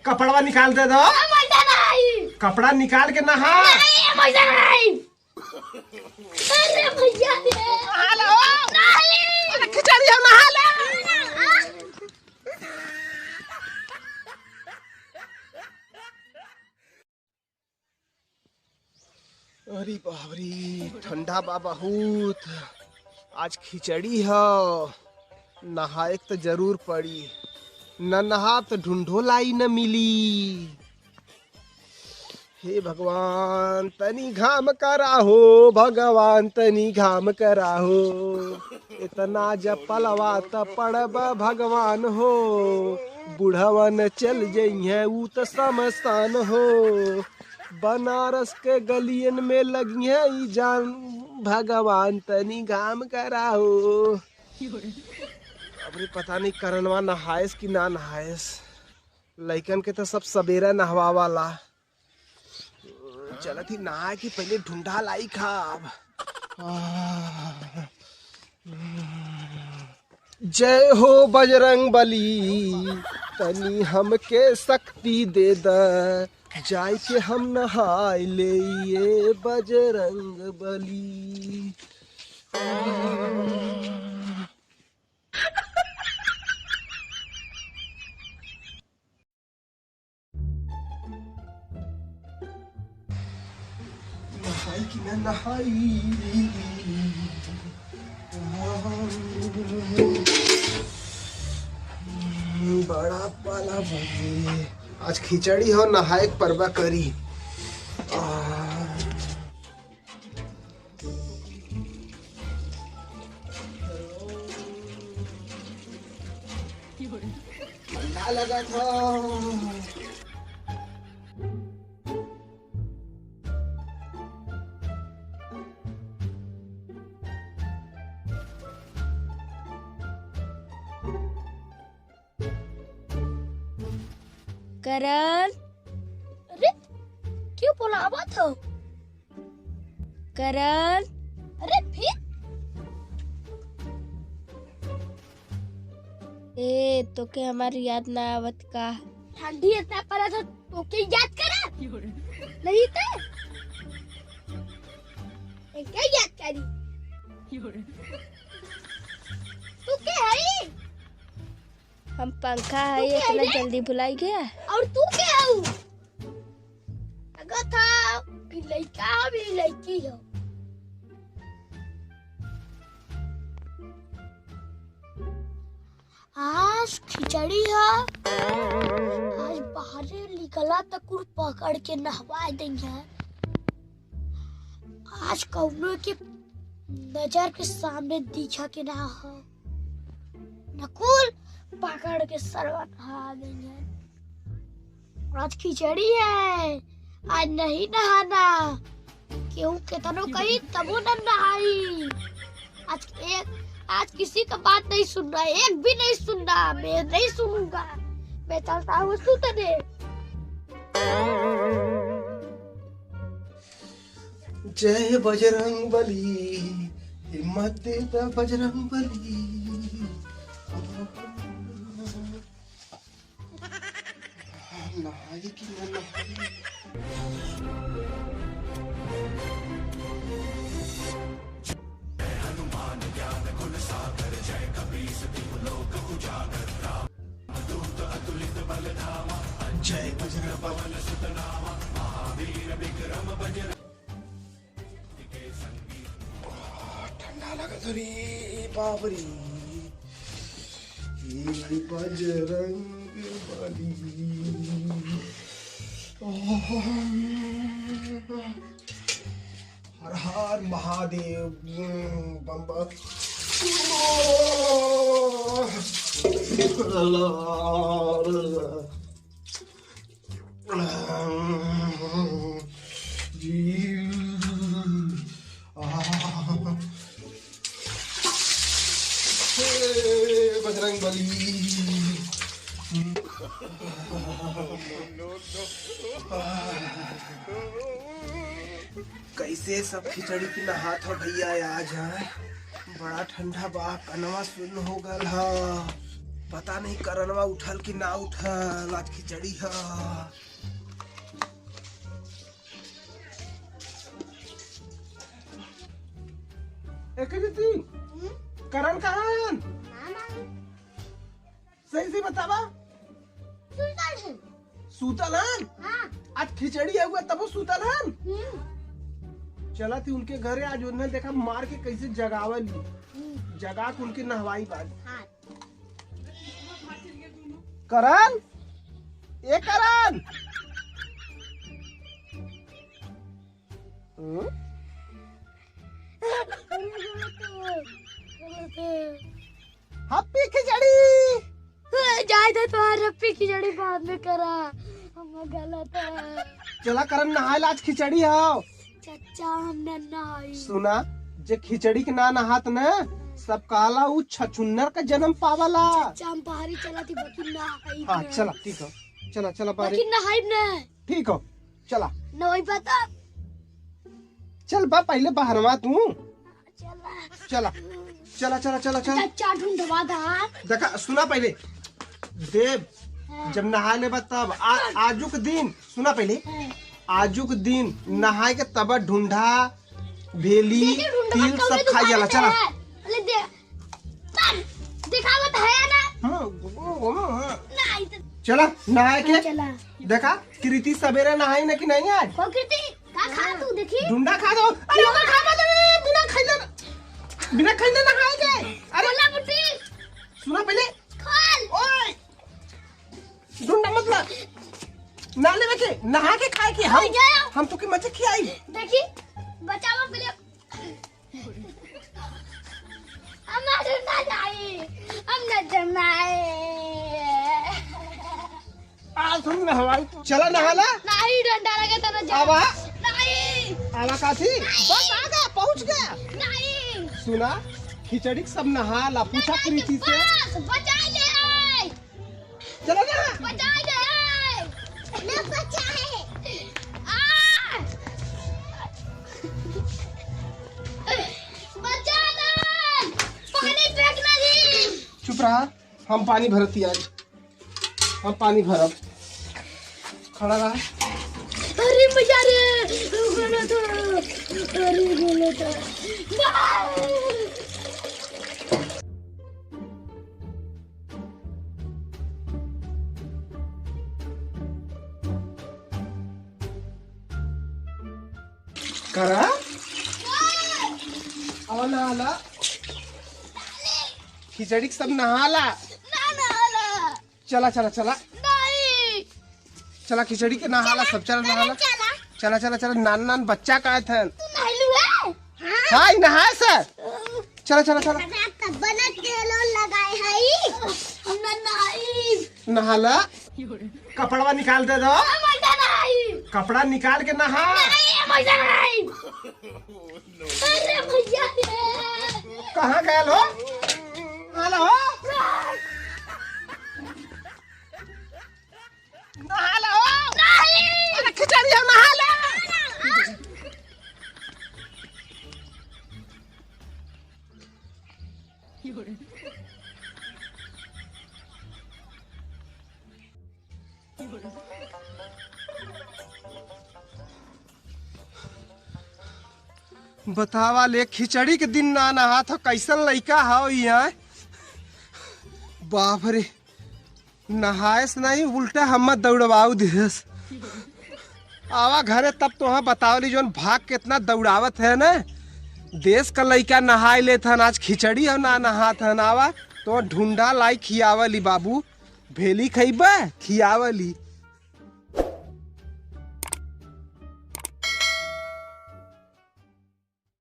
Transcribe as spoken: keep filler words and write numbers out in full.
कपड़वा निकाल दे दो। ए, मैदा नहीं। कपड़ा निकाल के नहा। नहीं, मैदा नहीं। अरे भैया रे। नहा लो। नहीं। अरे खिचड़ी हो, नहा लो। अरे बाप रे, ठंडा बा बहुत। आज खिचड़ी ह, नहाए के त जरूर पड़ी। न नहाब त ढूंढो लाई न मिली। हे भगवान, तनी घाम करा हो, भगवान, तनी घाम करा हो। इतना जब पलवा त पड़ब भगवान हो, बुढ़वन चल जइहें ऊ त समस्तान हो। बनारस के गलियन में लगिहें ई जान, भगवान तनी घाम करा हो। अबरी पता नहीं करनवा नहायस कि ना नहायस, लइकन के त सब सबेरा नहवावाला। चलत ही नहा के पहिले ढूंढा लाई खाब। आह। जय हो बजरंग बली, तनी हमके शक्ति दे द, जाय के हम नहाय ले ये बजरंग बली। नहाई कि ना नहाई? बड़ा पाला बा। आज खिचड़ी हो, नहाए के परबा करी। ठंडा लगा था। करण। अरे, क्यों बुलावत हो? करण। अरे, फिर? ए, तोके हमार याद ना आवत का? ठंडी इतना पड़ा तो तोके याद करा? नहीं तो? ए, क्या याद करी? तू के हई? हम पंखा है, तू के इतना है रे? जल्दी भुलाई गया? और तू के हऊ? लगत है कि लइका भी लइकी हो। आज खिचड़ी है, आज बाहरे निकला त कुल पकड़ के नहवा देंगे। आज कौनो के नजर के सामने दिखा के ना हो, नकुल पकड़ के सरवा नहा देंगे। आज खिचड़ी है, आज नहीं नहाना। केहू केतनो कही तबो न नहाई। आज एक, आज किसी का बात नहीं सुनना, एक भी नहीं सुनना, मैं नहीं सुनूंगा। मैं चलता हूँ सुतने। जय बजरंग बली, हिम्मत देता बजरंग बली। नहाई कि ना नहाई? जय बजरंग बली। आह, ठंडा लागत रे, बाप रे। ए बजरंग बली। ओम। हर हर महादेव। बम बम। जी। आह। हे बजरंग बली। कैसे सब खिचड़ी की नहात हो भैया आज, हाँ? बड़ा ठंडा बा, कनवा सुन्न हो गल ह। पता नहीं करनवा उठल कि ना उठल, आज खिचड़ी ह। ए कृति, हम्म? करन कहाँ हन? ना मालूम। सही से बतावा। सुतल हन। सुतल हन? हाँ। आज खिचड़ी हुआ तबो सुतल हन? हम्म। चला थी उनके घरे, आज उन्हें देखा मार के कैसे जगावल ही। हम्म। जगा के उनके नहवाई बाद। हाँ। करन, ए करन। हम्म? हप्पी खिचड़ी। ए, जाए दे तोहार हप्पी खिचड़ी बाद में करा। हम गलत है। चला करन नहाए ला, आज खिचड़ी हो। चच्चा, हम न नहाई। सुना, जे खिचड़ी के ना नहात न, सब कहला उ छछुन्नर का जन्म पावला। चच्चा, हम बाहरी चला थी, बाकी नहाई हाँ, न। चला, ठीक हो। चला, चला, बाहरी। बाकी नहाई न। ठीक हो, चला। नहाई बता। चल बा, पहले बाहरवा तू। चला। चला, चला, चला, चला, चला। चच्चा, ढूंढवा दा। देखा, सुना पहले। देव, हाँ। जब नहा लेबा तब, आ, आजुक दिन, सुना पहले। हाँ। आजुक दिन नहाए के तब ढूंढा, भेली, देखिए, ढूंढवा तिल कौन सब खाई दुकान जाला, से चला। है? ले दे। पर दिखावत है ना? हाँ, हाँ, हाँ, हाँ। नहीं तो चला, नहाए के। चला। देखा, कृति सवेरे नहाई ना कि नहीं आज? हो कृति, का खा तू देखी? ढूंढा खा दो। अरे, ओकर खा मत, अरे, बिना खइले, बिना खइले नहाए के। अरे, बोला बुटी। सुना पहले। खोल। ओए, ढूंढा मत ला। ना लेवे के, नहा के खाए के। हम, हो गया। हम तो के मजे खियाई। देखी, बचावा पहले। हम ना ढूंढा जाई, हम ना ढूंढा है। आज हम नहवाई। चला नहाला। नहीं, डंडा लगे तो ना जा। आवा। नहीं। आवा काथी? नहीं। बस आ गया, पहुंच गया। नहीं। सुना, खिचड़ी सब नहाला, पूछा कृति से। बस, बचा ले। चला ना। बचा ले। ना बचा है। आ! बचा ले। पानी फेंक नहीं। चुप रहा, हम पानी भरती आज। हम पानी भरब। खड़ा रहा। अरे मैया रे, गलत है। अरे गलत है। करा? आवा नहाला। खिचड़ी के सब नहाला। ना नहाला। चला, चला, चला। नहीं। चला, खिचड़ी के नहाला सब, चला, चला, नहाला। चला। चला, चला, चला, नान, नान बच्चा का है थन। तू नहलू है? हाँ। हाँ, ई नहाए से। चला, चला, चला। दादा, तब ना तेल ओल लगाए हई। हम ना नहाई। नहाला। कपड़वा निकाल दे दो। हम ना नहाई। कपड़ा निकाल के नहा। नहीं, हम ना नहाई। अरे भैया रे। कहाँ गयल हो? नहाला हो? नहाला हो? नहीं। अरे खिचड़ी हो, नहाला। बतावा ले, खिचड़ी के दिन ना नहात हो, कैसन लइका हो ई, आय? बाप रे, नहाएस नहीं, उल्टा हम दौड़वाऊ दिहस। आवा घरे, तब तोहा बतावली, जौन भाग कितना दौड़ावत है ना, देश का लइका नहाए लेत हन, आज खिचड़ी हो ना नहात हन। आवा, तो ढूंढा लाई खियावली बाबू। भेली खइबा? खियावली।